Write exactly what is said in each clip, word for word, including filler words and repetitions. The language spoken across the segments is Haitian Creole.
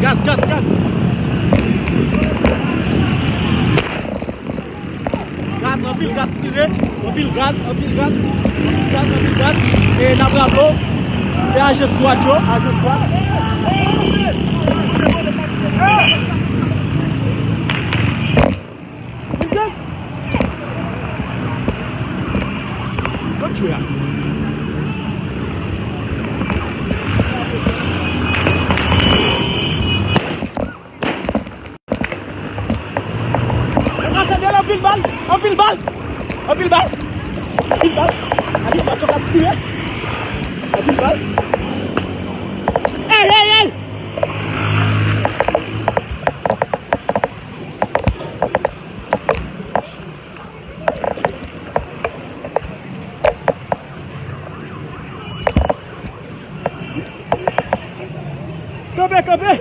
Gaz, gaz, gaz. Gaz, anpil gaz tire, anpil gaz, anpil gaz, anpil gaz, anpil gaz. E n ap raple w, se ajan swat yo, ajan swat. Anpil gaz. Kot jwe a? Yo ka tande l, anpil bal, anpil bal, anpil bal, anpil bal. Gade sa, yo ka tire. Anpil bal. Ey, ey, ey! Kanpe, kanpe!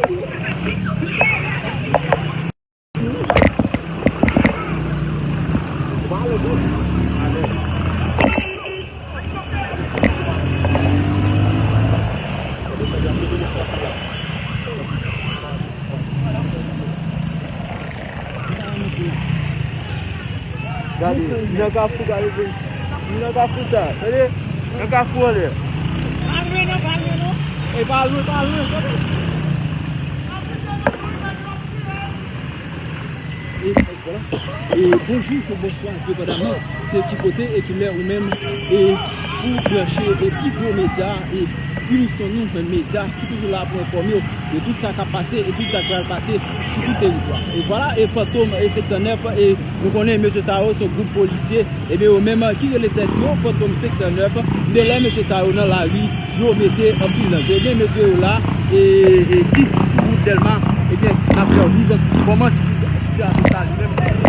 Gade, li nan kafou, gade, li nan kafou sa, tande, nan kafou anlè. Pa lwen non, pa lwen non. E pa lwen, pa lwen, tande. E, e, vwala. E bonjou, bonswa, depandaman de ki kote e ki lè ou menm e ou branche e Pigo Media e Unison Nou Medya ki toujou la pou enfòme w de tout sa k ap pase e tout sa k pral pase sou tout teritwa. E vwala, e Fantom e senk san nèf, e nou konnen mesye sa yo se yon gwoup polisye, ebyen yo menm ki rele tèt yo Fantom senk san nèf, de lè mesye sa yo nan lari, yo mete anpil danje. Ebyen mesye yo la, e, e ki sou wout Dèlma, ebyen n ap fè w viv kòman sitiyasyon sa li menm.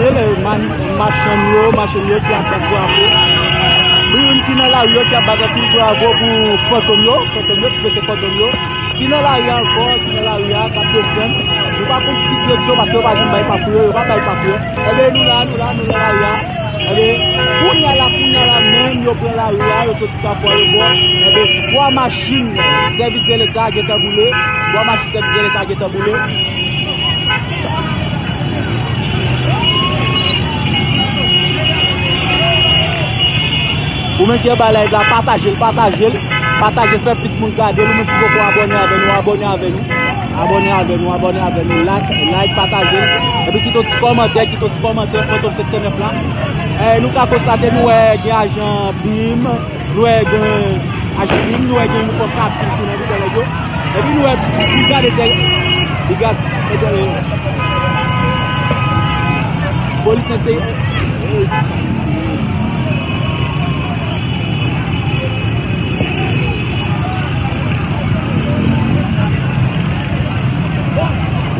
Machann yo, machann yo ki ap bat bravo. Moun ki nan lari yo ki ap bat anpil bravo pou fantom yo, fantom yo, ti mesye fantom yo. Ki nan lari a ankò, ki nan lari a, k ap desann. Nou pa konn ki direksyon, paske yo pa janm bay pa pou yo, yo pa bay pa pou yo. Enben, nou la, nou la, nou nan lari a. Enben, kounye a la, kounye a la menm, yo pran lari a, yo soti Kafou Ayewopò. Enben, twa machin sèvis de leta gentan boule. Twa machin sèvis de leta gentan boule. Ou menm ki anba live la, pataje l, pataje l, pataje l, fè plis moun gade l. Ou menm ki poko abòne avè nou, abòne avè nou. Abòne avè nou, abòne avè nou. Like, like, pataje l. Epi kite yon ti kòmantè, kite yon ti kòmantè, Fantom senk san nèf la. Eh, nou ka konstate, nou wè gen ajan bim. Nou wè gen ajan bim, nou wè gen yon fanm k ap vin tounen pou nèg yo. Epi nou wè brigad entè-, brigad entè-, polis entè-,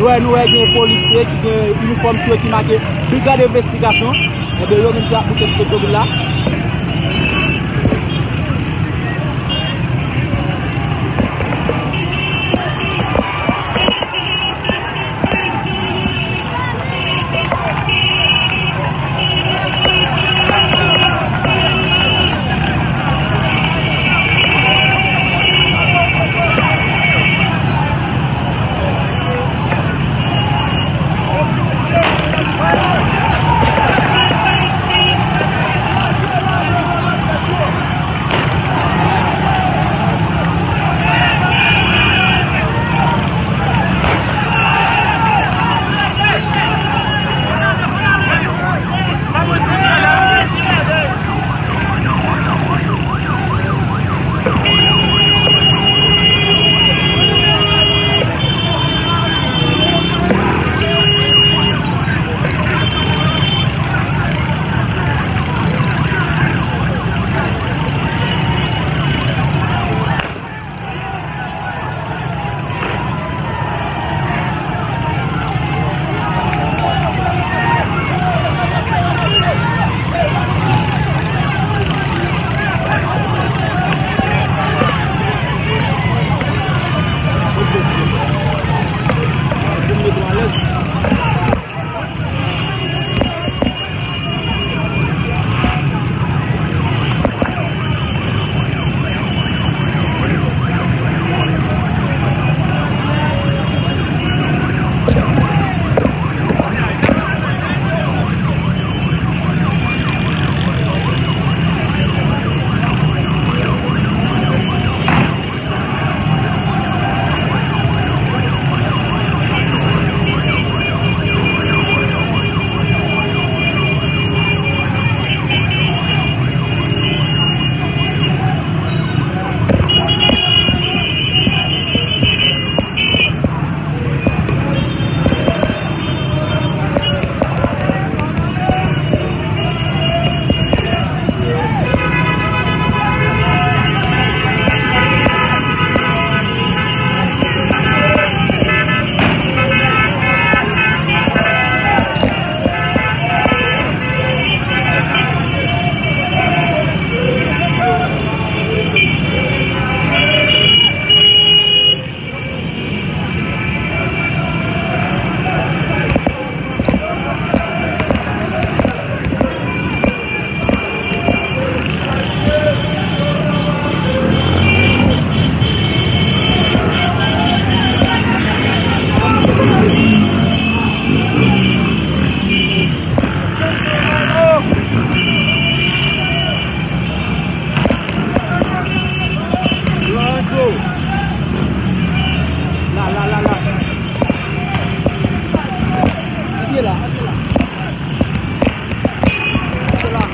nou wè, nou wè gen polisye ki gen inifòm sou yo ki make brigad envestigasyon. Enben, yo menm ki ap moute sou petrogil la. Lorenzo. La, la, la, la. Antre la, antre la. Antre la.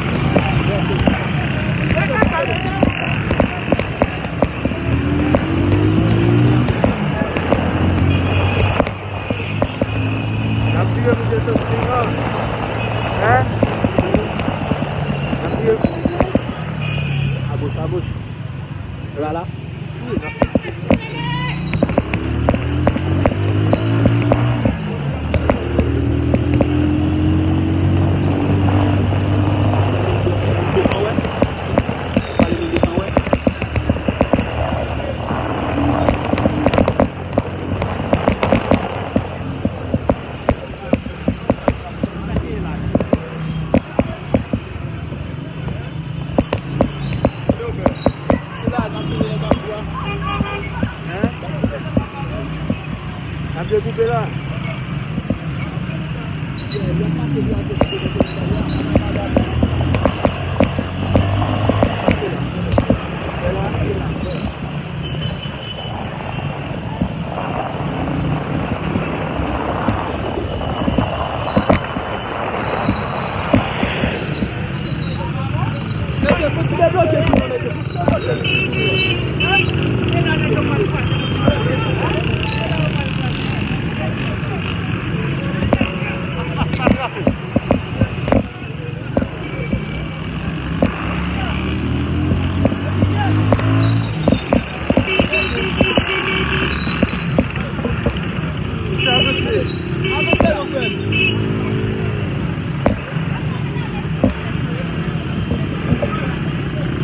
N ap tire pou Jefferson Finland. Hein? N ap tire. Abòch, abòch. E pa la? Wi, n ap tire. Yo koupe la.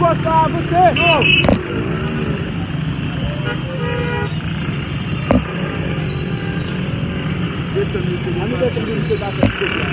Fòs la avanse. Ann desann misye pa fè kote a.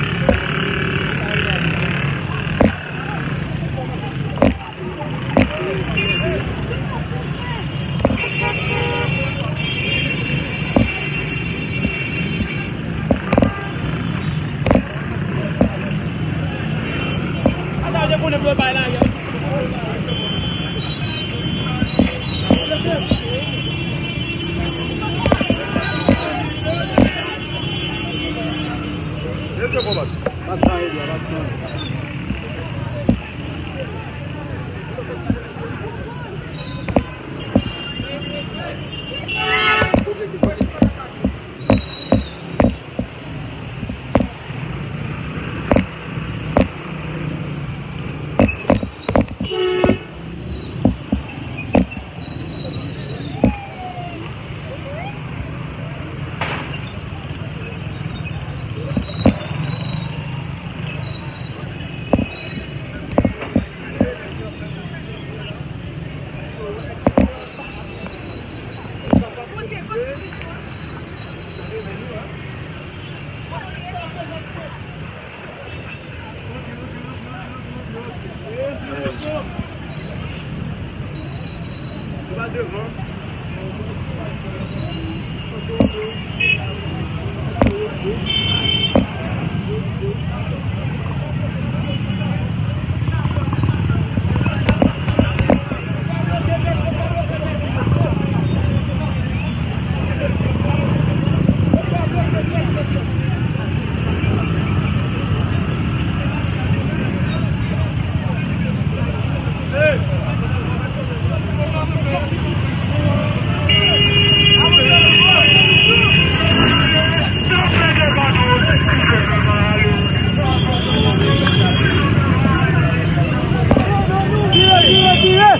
Vire, vire, vire!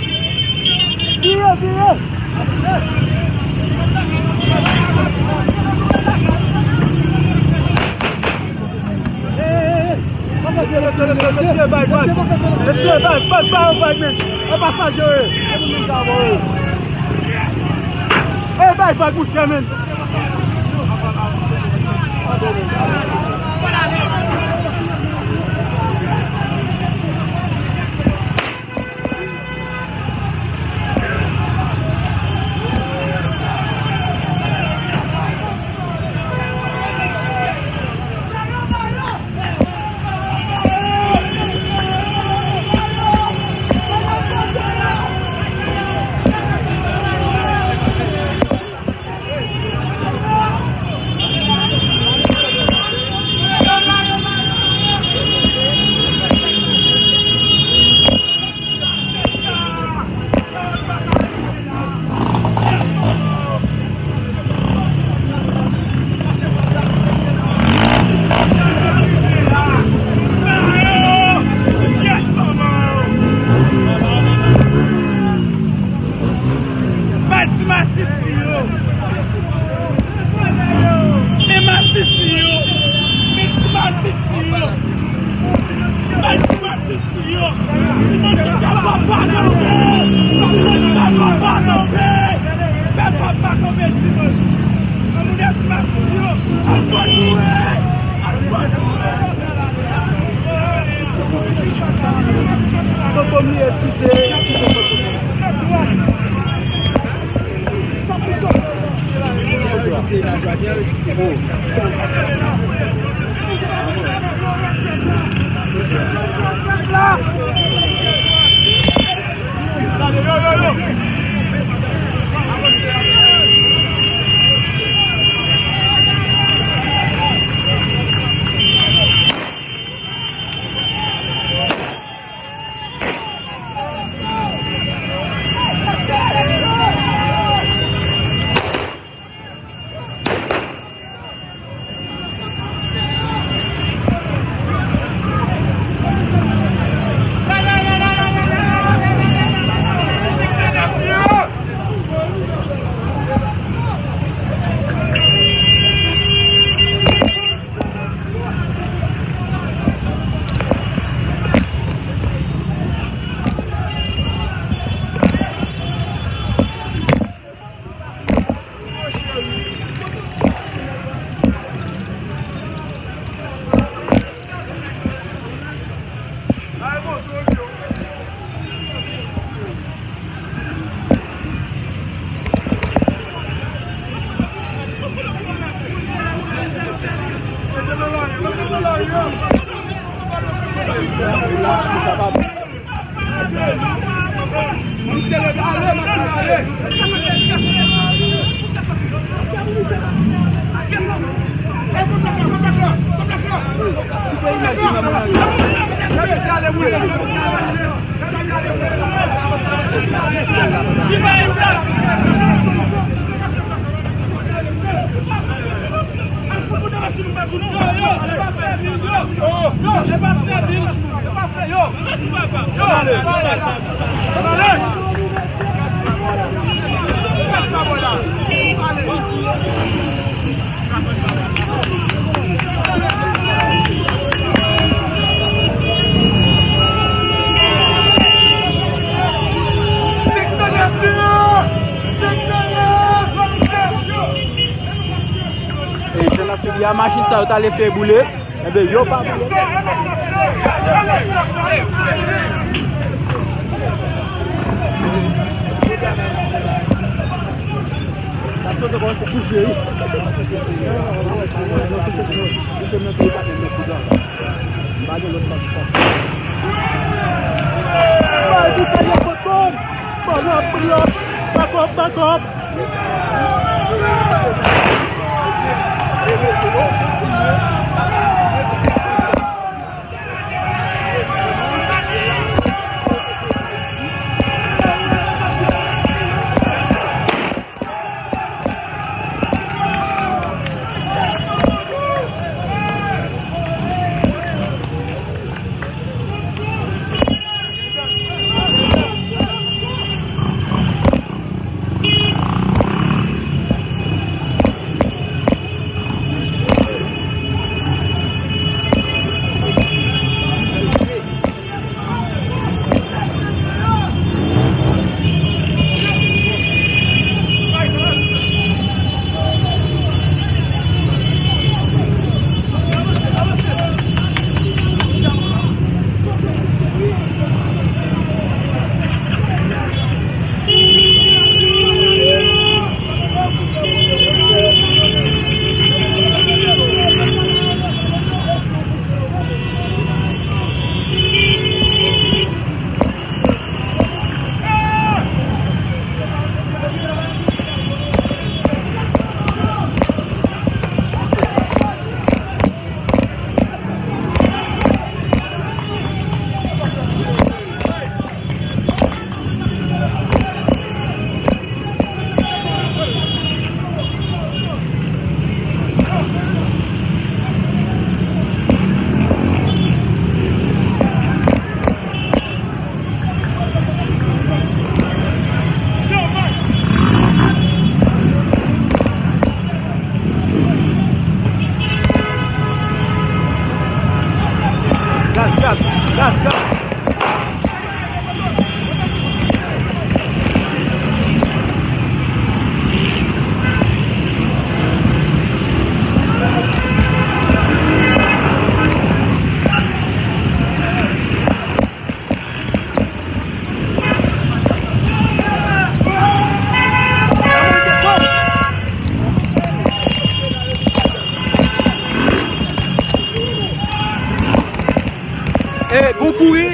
Vire, vire! Mesye, mesye, mesye, bay vag. Mesye, bay vag, bay vag, bay vag, men. E pasaje yo ye. E bay vag, monchè, men. E jan n ap subi a, machin sa yo t ale fè boule. Enben, yo pa boule. Sa sote kòmanse bouje, wi. Misye nan peyi pa menm nan foudwa. M pa gen lòt pa pou sa. Bay pou sa yo pot bon. Bon, yo ap blow up. Back up, back up.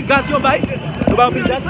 Gaz yo bay, yo bay anpil gaz.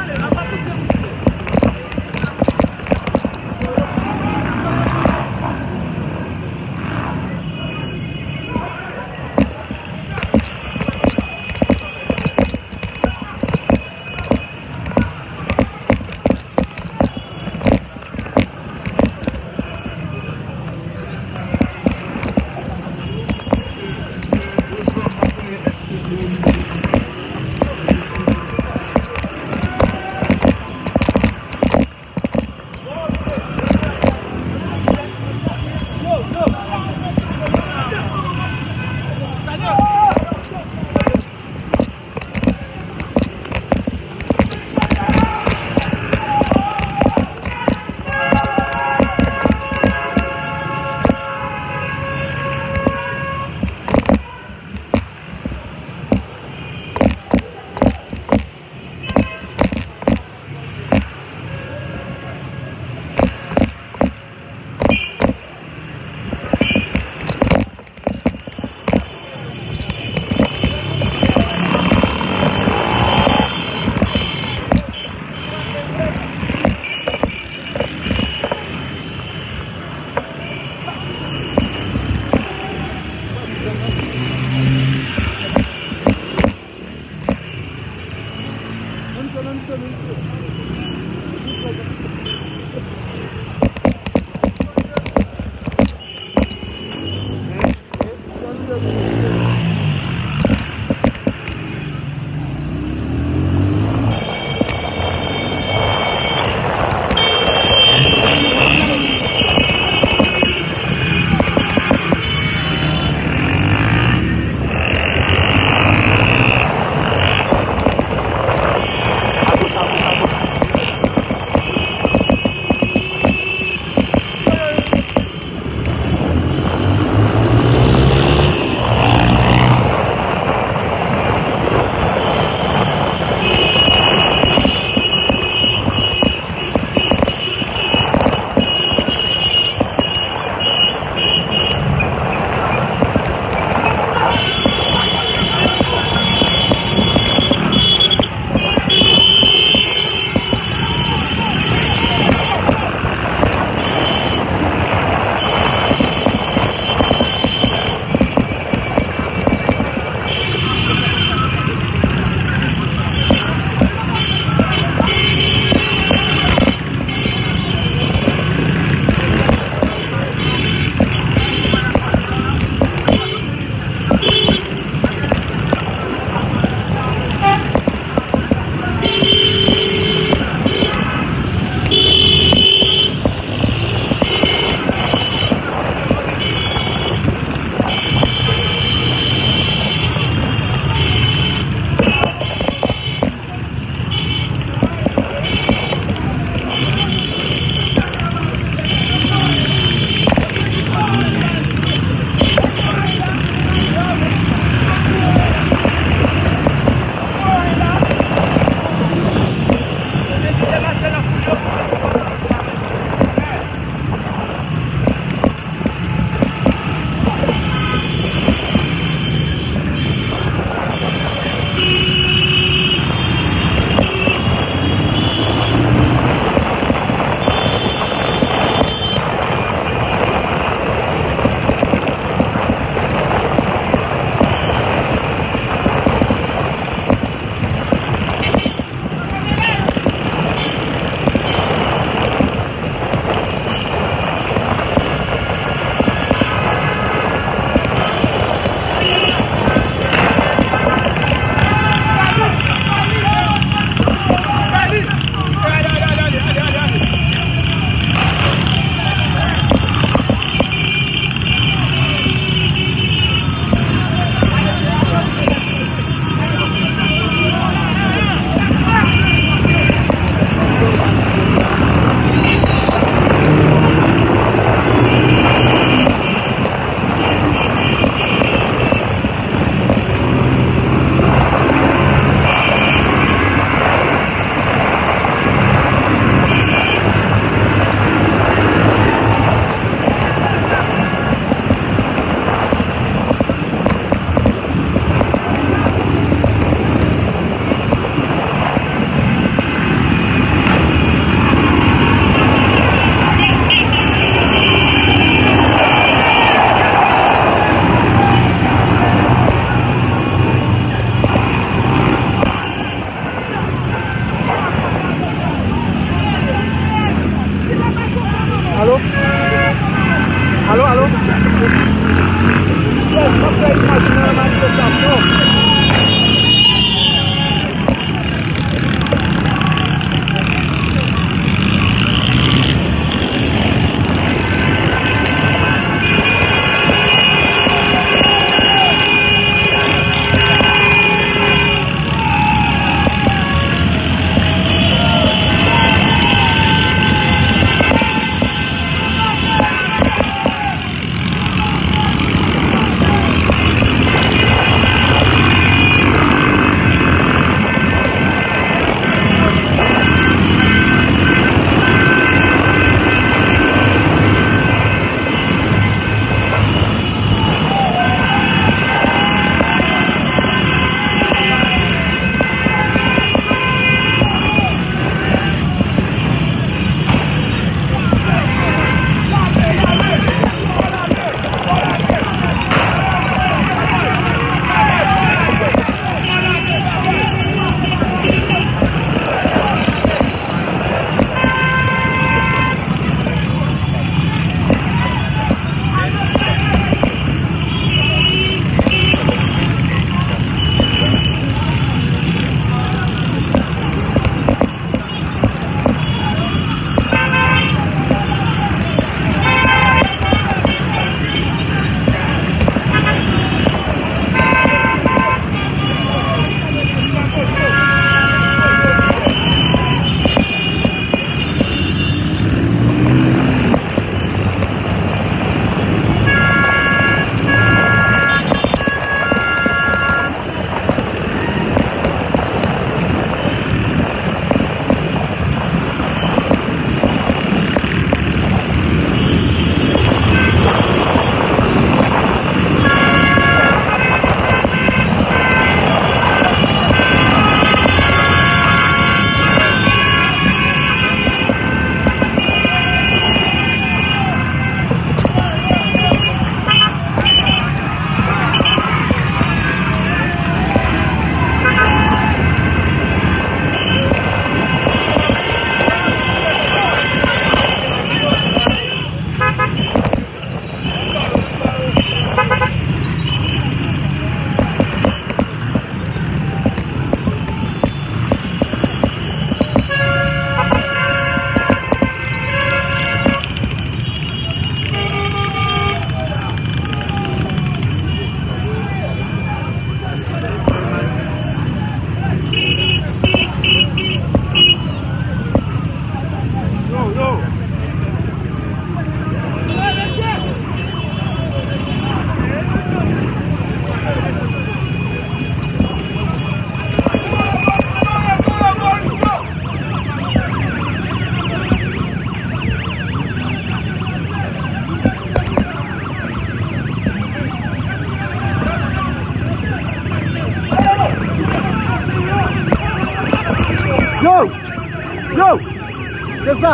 Se sa.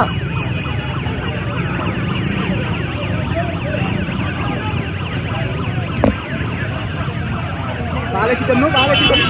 Pa ale kite m non, pa ale kite m.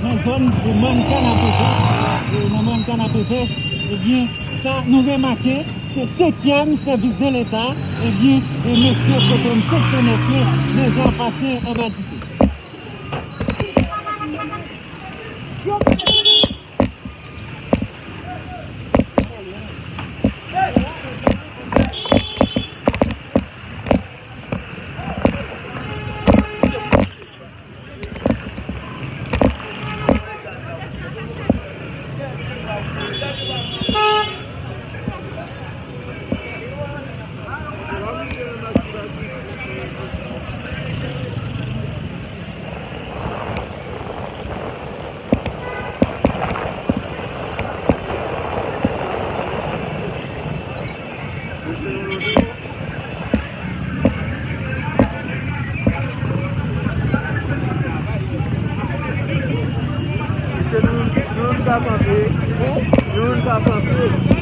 Nan zòn de Mòn Kanapeve, e nan Mòn Kanapeve, ebyen, sa nou remake, se senkyèm sèvis de Leta, ebyen, e mesye kote m soupsone ke deja pase anba dife. Youn pa kanpe.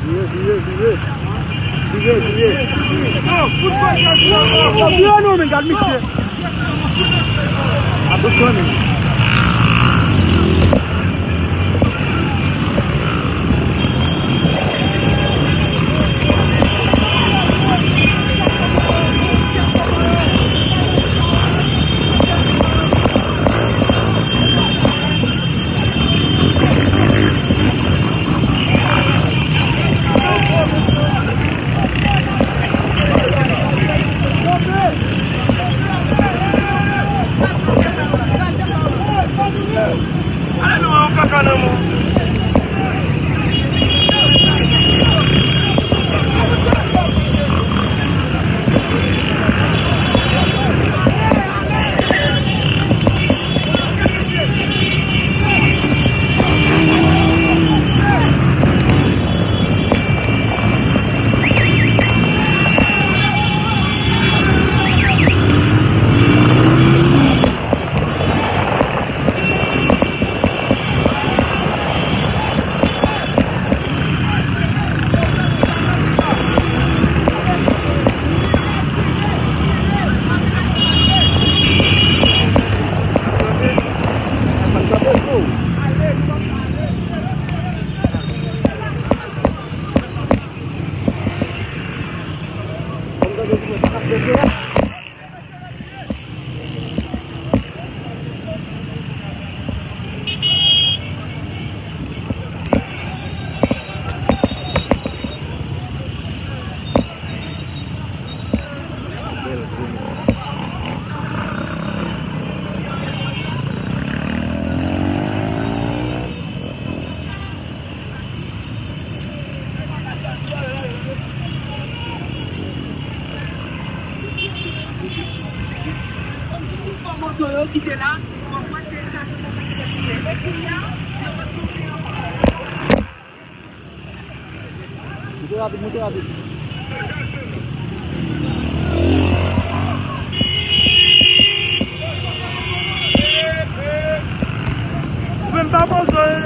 Vire, vire, vire. Vire, vire. Vire non, men gad misye. Atansyon, men. Moto yo ki te la, w ap wè se sa se konsa ki te fini. E kounye a, yo pa t monte ankò. Moute rapid, moute rapid. Ou menm pa poze w,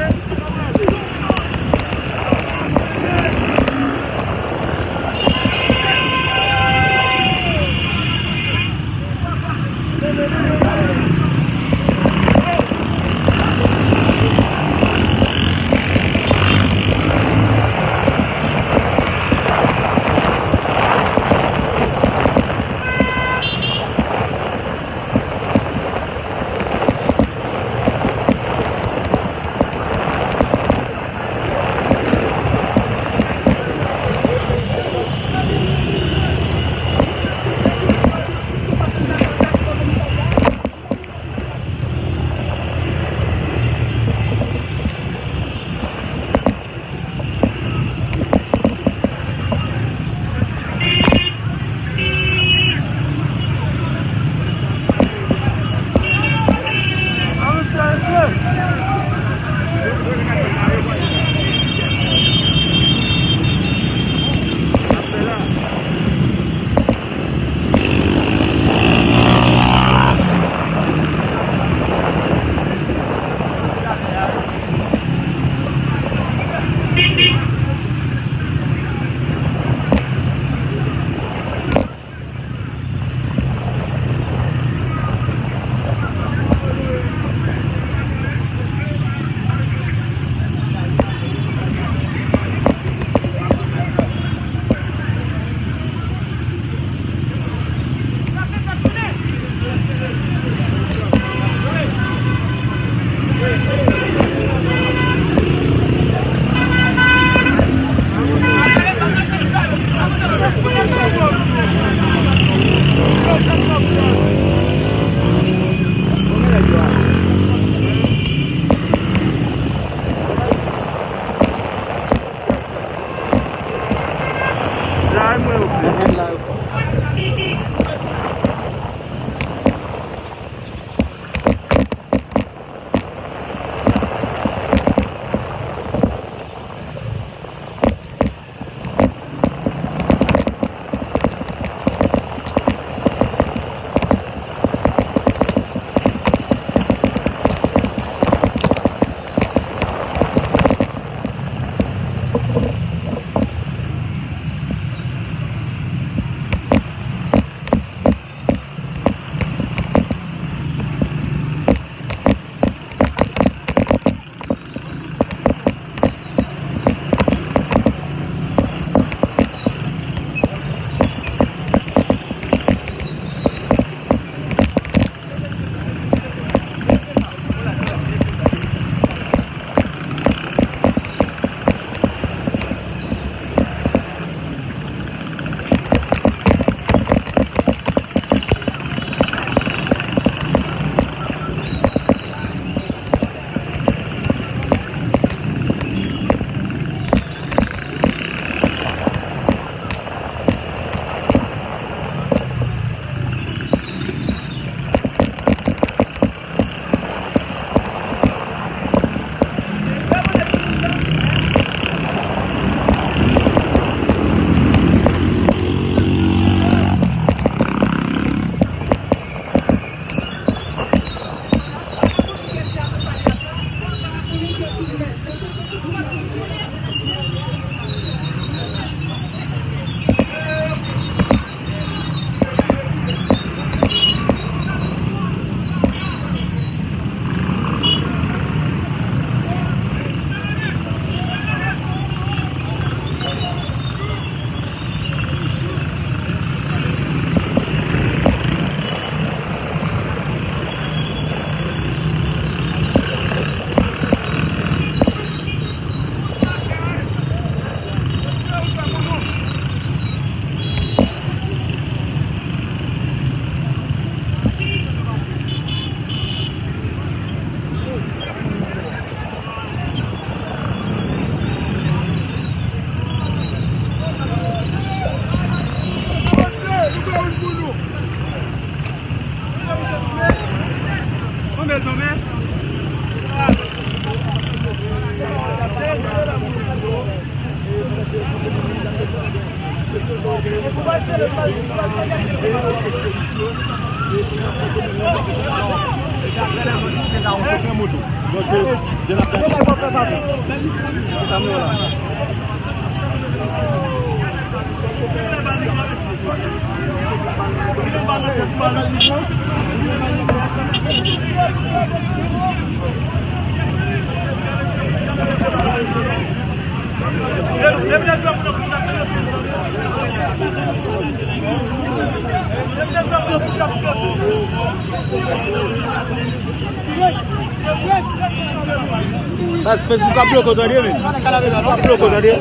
Baz, Facebook ap bloke w tande, men. Ap bloke w tande.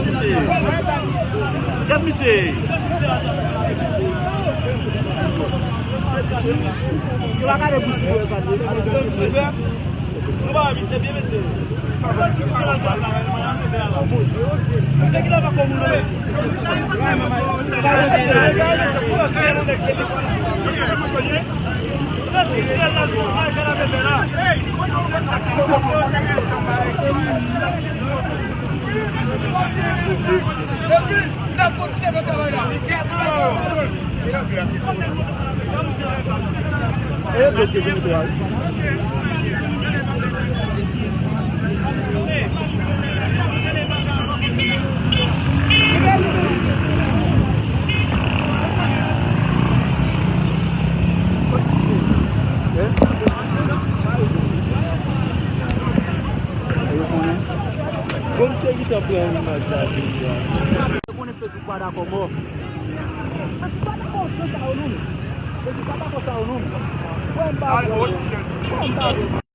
Gad misye. Bon, se ki t ap pran imaj sa, peyi a. Ou konnen Facebook pa dakò mò. Facebook pa dakò sa yo non. Facebook pa dakò sa yo non. Wè m pa vle. Wè m pa vle.